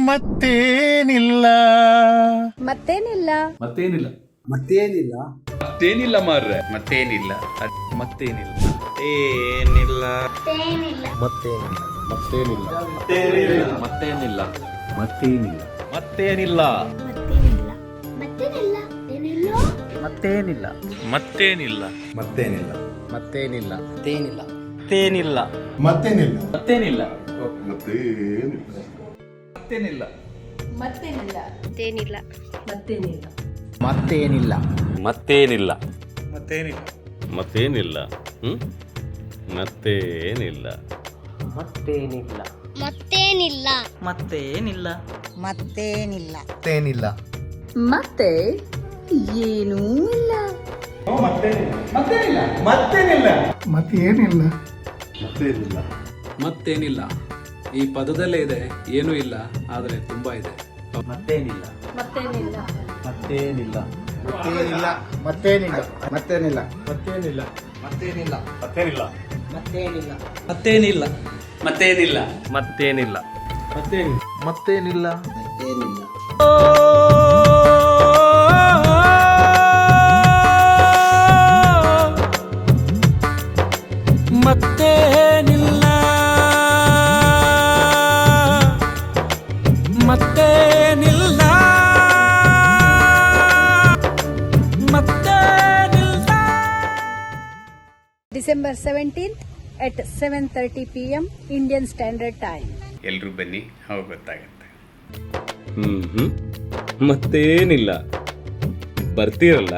ಮತ್ತೇನಿಲ್ಲ. ಮತ್ತೇನಿಲ್ಲ. ಮತ್ತೇನಿಲ್ಲ. ಮತ್ತೇನಿಲ್ಲ. ಮತ್ತೇನಿಲ್ಲ ಮಾರ್ರೆ. ಮತ್ತೇನಿಲ್ಲ. ಮತ್ತೇನಿಲ್ಲ. ಏನಿಲ್ಲ. ಮತ್ತೇನಿಲ್ಲ. ಮತ್ತೇನಿಲ್ಲ. ಮತ್ತೇನಿಲ್ಲ. ಮತ್ತೇನಿಲ್ಲ. ಮತ್ತೇನಿಲ್ಲ. ಮತ್ತೇನಿಲ್ಲ. ಏನಿಲ್ಲ. ಮತ್ತೇನಿಲ್ಲ. ಮತ್ತೇನಿಲ್ಲ. ಮತ್ತೇನಿಲ್ಲ. ಮತ್ತೇನಿಲ್ಲ. ಮತ್ತೇನಿಲ್ಲ. ಮತ್ತೇನಿಲ್ಲ. ಮತ್ತೇನಿಲ್ಲ. ಮತ್ತೇನಿಲ್ಲ. ಮತ್ತೇನಿಲ್ಲ. ಮತ್ತೇನಿಲ್ಲ. ಮತ್ತೇನಿಲ್ಲ. ಮತ್ತೇನಿಲ್ಲ. ಮತ್ತೇನಿಲ್ಲ. ಮತ್ತೇನಿಲ್ಲ. ಮತ್ತೇನಿಲ್ಲ. ಹ್ಮ್ ಮತ್ತೇನಿಲ್ಲ. ಮತ್ತೇನಿಲ್ಲ. ಮತ್ತೇನಿಲ್ಲ. ಮತ್ತೇನಿಲ್ಲ. ಮತ್ತೇನಿಲ್ಲ. ಮತ್ತೇನಿಲ್ಲ. ಮತ್ತೆ ಏನೂ ಇಲ್ಲ. ಮತ್ತೇನಿಲ್ಲ. ಮತ್ತೇನಿಲ್ಲ. ಮತ್ತೇನಿಲ್ಲ. ಮತ್ತೇನಿಲ್ಲ. ಈ ಪದದಲ್ಲೇ ಇದೆ, ಏನೂ ಇಲ್ಲ, ಆದರೆ ತುಂಬಾ ಇದೆ. ಮತ್ತೇನಿಲ್ಲ. ಮತ್ತೇನಿಲ್ಲ. ಮತ್ತೇನಿಲ್ಲ. ಮತ್ತೇನಿಲ್ಲ. ಮತ್ತೇನಿಲ್ಲ. ಮತ್ತೇನಿಲ್ಲ. ಮತ್ತೇನಿಲ್ಲ. ಮತ್ತೇನಿಲ್ಲ. ಮತ್ತೇನಿಲ್ಲ. ಮತ್ತೇನಿಲ್ಲ. ಮತ್ತೇನಿಲ್ಲ. ಮತ್ತೇನಿಲ್ಲ. ಮತ್ತೇನಿಲ್ಲ. ಮತ್ತೇನಿಲ್ಲ. ಮತ್ತೇನಿಲ್ಲ. ಮತ್ತೇನಿಲ್ಲ. ಮತ್ತೇನಿಲ್ಲ. ಮತ್ತೇನಿಲ್ಲ. December 17th at 7:30 p.m. Indian Standard Time. ಎಲ್ಲರೂ ಬನ್ನಿ, ಅವಾಗ ಗೊತ್ತಾಗುತ್ತೆ. ಹ್ಮ್ ಹ್ಮ್ ಮತ್ತೇನಿಲ್ಲ. ಬರ್ತೀರಲ್ಲ?